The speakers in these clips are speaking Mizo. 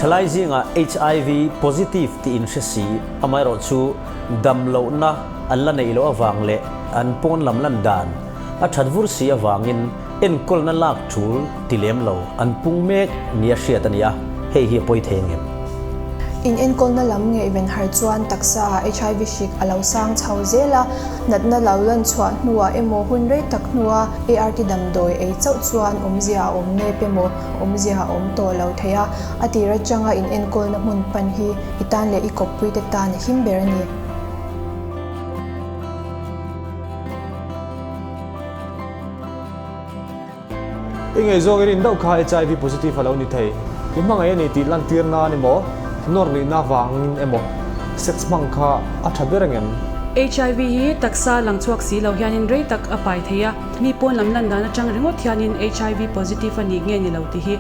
Thalai zingah HIV positive tih inhre si, amaherawhchu dam lohna an la neih loh avang leh an pawn lam lan dan a that vur si avangin enkawlna lak tul ti lem lo an pung mek nia hriat a ni a, hei hi a pawi thei ang em? In enkawlna lam ngaihven har chuan taksa ah HIV hrik a lo sang chho zel a, natna lo lan chhuah hnuah emaw hun rei tak hnua ART damdawi ei chauh chuan awmzia a awm nep emaw awmzia a awm tawh lo thei a, a tir atanga in enkawlna hmun pan hi i tan leh i kawppuite tan a him ber a ni. I ngaihzawng i rin deuh kha HIV positive a lo ni thei. I hmangaih a ni tih lantir nan emaw, nawr luihna vangin emaw sex hmang kha a tha ber angem? HIV hi taksa lang chhuak si lo hianin rei tak a pai thei a, mi pawn lam lan dan atang ringawt hianin HIV positive a nih nge ni lo tih hi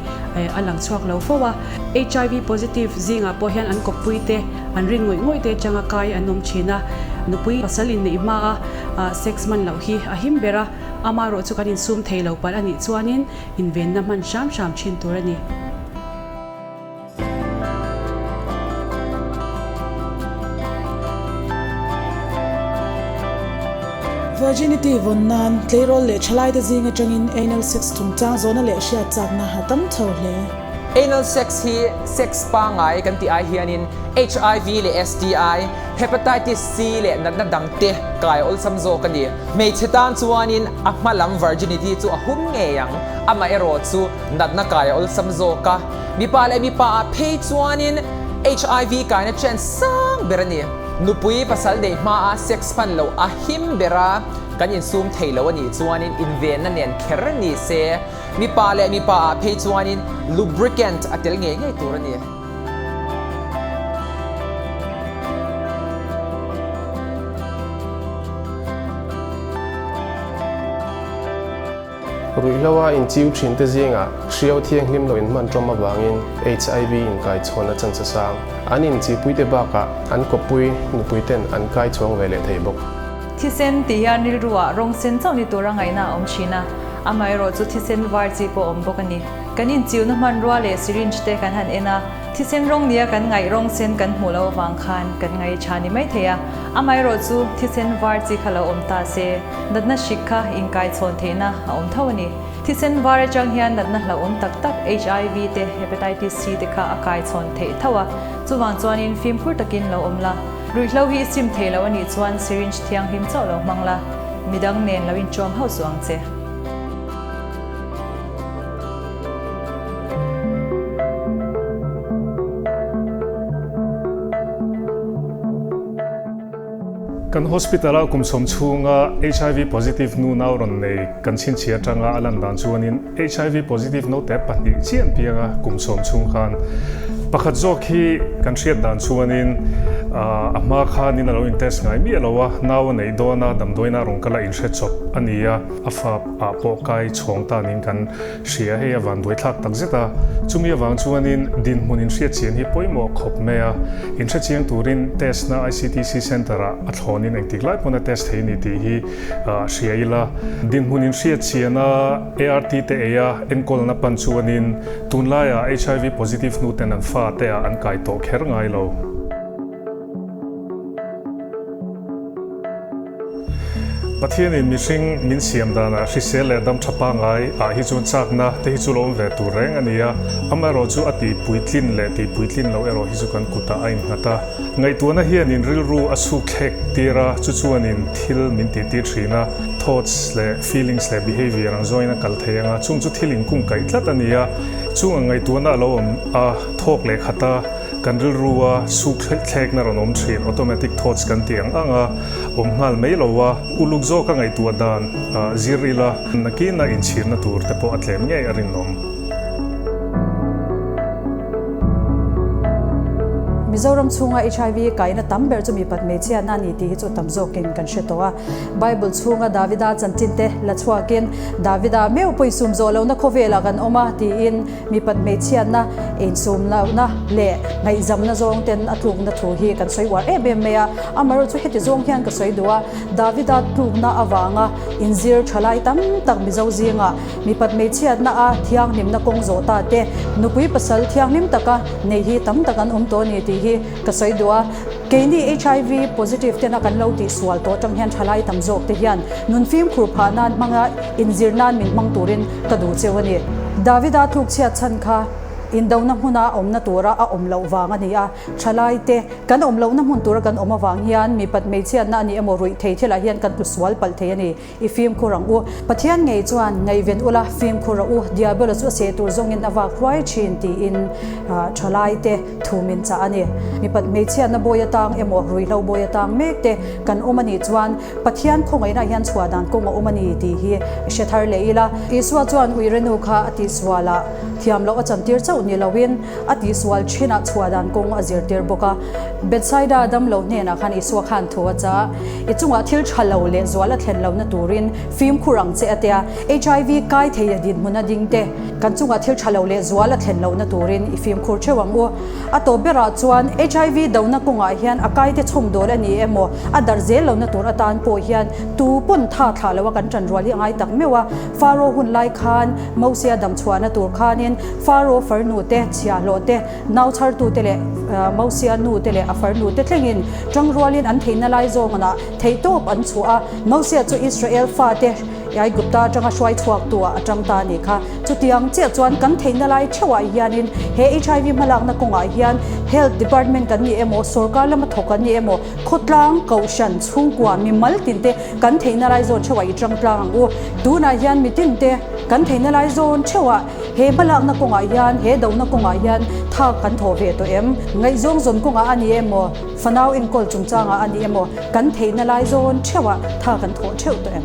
a lang chhuak lo fo a. HIV positive zingah pawh hian an kawppui te, an rin ngawih ngawih te atanga kai an awm thin a, nupui pasal inneih hmaa sex hman loh hi a him ber a. Amaherawh chu kan insum thei lo palh a nih chuanin invenna hman hram hram thin tur a ni. Virginity vawn nan tleirawl leh thalaite zing atangin anal sex chungchang zawhna leh hriat chakna a tam chho hle. Anal sex hi sex pangngai kan tih ai hianin HIV leh STI, Hepatitis C leh natna dangte kai awlsam zawk a ni. Hmeichhe tan chuanin a hma lam virginity chu a hum ngei ang, amaherawh chu natna kai a awlsam zawk a. Mipa leh mipa ah phei chuanin HIV kaina chance sang ber a ni. Nupui pasal neih hmaa sex hman loh a him ber a, kan insum thei lo a nih chuanin invenna nen kher ni se. Mipa leh mipa ah phei chuanin lubricant a tel ngei ngei tur a ni. Ruihhloa inchiu thinte zingah hriau thianghlim lo inhman tawm avangin HIV inkaichhawn a chance a sang. An inchipuite bakah an kawppui nupuiten an kaichhuang ve leh thei bawk. Thisen tih hian rilruah rawng sen chauh ni tura ngaihna a awm thin a, amaherawhchu thisen var chi pawh a awm bawk a ni. Kan inchiuna hmanrua leh syringe te kan han en a, thisen rawng nia kan ngaih rawng sen kan hmuh loh avang khan kan ngaih tha ni mai thei a, amaherawhchu thisen var chi kha lo awm ta se, natna hrik kha inkaichhawn theihna a awm tho a ni. Thisen var atang hian natna hlauhawm tak tak HIV te, Hepatitis C te kha a kaichhawn theih tho a, chuvang chuanin fimkhur takin lo awm la. Ruihhlo hi i sim thei lo a nih chuan syringe thianghlim chauh lo hmang la, midang nen lo inṭawm hauh suh ang che. Kan hospital a kum sawm chhunga HIV positive nu nau rawn nei kan chhinchhiah atanga a lan dan chuanin HIV positive note pahnih chian pianga kum sawm chhung khan pakhat zawk hi kan hriat dan chuanin a hma khanin a lo in test ngai miah lo a, nau a neih dawn a damdawiin a rawn kal a inhre chawp a ni a. A fap ah pawh kai chhawng tanin kan hria hei a van buaithlak tak zet a, chumi avang chuanin dinhmun inhriatchian hi pawimawh khawp mai a, inhrechiang turin test na ICTC Centre ah a thlawnin engtik lai pawn a test thei a ni tih hi hria ila. Dinhmun inhriatchian a ART te ei a enkawlna pan chuanin tunlaiah HIV positive hnu ten an fa te ah an kai tawh kher ngai lo. Pathianin mihring min siam danah hrisel leh dam tha pangngai ah hi chuan chakna te hi chu lo awm ve tur reng a ni a, amaherawh chu a tih puitlin leh tih puitlin loh erawh hi chu kan kutah a innghat a. Ngaihtuahna hianin rilru a chhuk thlek tir a, chu chuanin thil min tih tir thin a, thoughts leh feelings leh behaviour ang zawngin a kal thei ang a, chung chu thil inkungkaih tlat a ni a, chung ang ngaihtuahna a lo awm a, thawk leh khat a. Kan rilrua suk thlekna rawn awm thin, automatic thoughts kan tih ang ang a, awm nghal mai lo a, uluk zawka ngaihtuah dan zir ila nakina inchhirna tur te pawh a tlem ngei a rinawm. Mizoram chhunga HIV kaina tam ber chu mipat hmeichhiatna a ni tih hi chu tam zawkin kan hre tawh a. Bible chhunga Davida chanchin te la chhuakin Davida meuh pawh insum zawh lohna khawvelah kan awm a tiin mipat hmeichhiatna, insum lohna leh ngaihzamna zawng ten a tlukna thu hi kan sawi uar em em mai a. Amaherawhchu chu heti zawng hian ka sawi duh a, Davida tlukna avanga inzir thalai tam tak Mizo zingah Mipat hmeichhiatna a thianghlimna kawng zawh ta te, nupui pasal thianghlim taka nei hi tam tak an awm tawh a ni tih hi ka sawi duh a. Keini HIV positive tena kan lo tihsual tawh atang hian thalai tam zawk te hian nun fimkhur phah nan hmanga inzir nan min hmang turin ka duh cheu a ni. Davida tlukchhiat chhan kha indona hmuna awmna tura a awm loh vang a ni a, thalai te kan awm lohna hmun tura kan awm avang hian mipat hmeichhiatna a ni emaw ruih thei thilah hian kan tlusual palh thei a ni. I fimkhur ang u. Pathian ngei chuan ngaihven ula, fimkhur rawh u, Diabola chu a seh tur zawngin a vak hruai thin tiin thalaite thu min chah a ni. Mipat hmeichhiatna bawi atang emaw ruihhlo bawi atang mek te kan awm a nih chuan Pathian khawngaihna hian chhuah dan kawng a awm a ni tih hi hre thar leh ila. Isua chuan uirenu kha a tihsual ah thiam loh a chantir chauh ni loin a tihsual thinah chhuah dan kawng a zirtir bawk a. Bethsaida damlo hnenah khan Isua khan thu a chah. I chungah thil tha lo leh zual a thlen lohna turin fimkhur ang che a tia. HIV kai thei a dinhmun a ding te. Kan chungah thil tha lo leh zual a thlen lohna turin i fimkhur theuh ang u. A tawp berah chuan HIV dona kawngah hian a kaite chhawm dawl a ni emaw, a darh zel lohna tur atan pawh hian tu pawn tha thlah loha kan ṭan rual hi a ngai tak meuh a. Faro hun lai khan Mosia dam chhuahna tur khanin Faro farnu te, chhiahhlawh te, Nau chhartute leh Mosia nute leh a farnute thlengin ṭangrualin an theihna lai zawnganah theihtawp an chhuah a. Mosia chu Israel fate Aigupta aṭanga hruai chhuaktuah a ṭang ta a nih kha. Chutiang chiah chuan kan theihna lai ṭheuhah hianin he HIV hmalakna kawngah hian Health Department kan ni emaw, sawrkar lama thawk kan ni emaw, khawtlang, kohhran, chhungkua, mimal tinte kan theihna lai zawn ṭheuhah i ṭang tlang ang u. Tunah hian mitinte kan theihna lai zawn ṭheuhah He hmalakna kawngah hian, he dona kawngah hian thak kan thawh ve tawh em? Ngaihzawng zawn kawngah a ni emaw, fanau enkawl chungchangah a ni emaw, kan theihna lai zawn theuhah tha kan thawh theuh tawh em?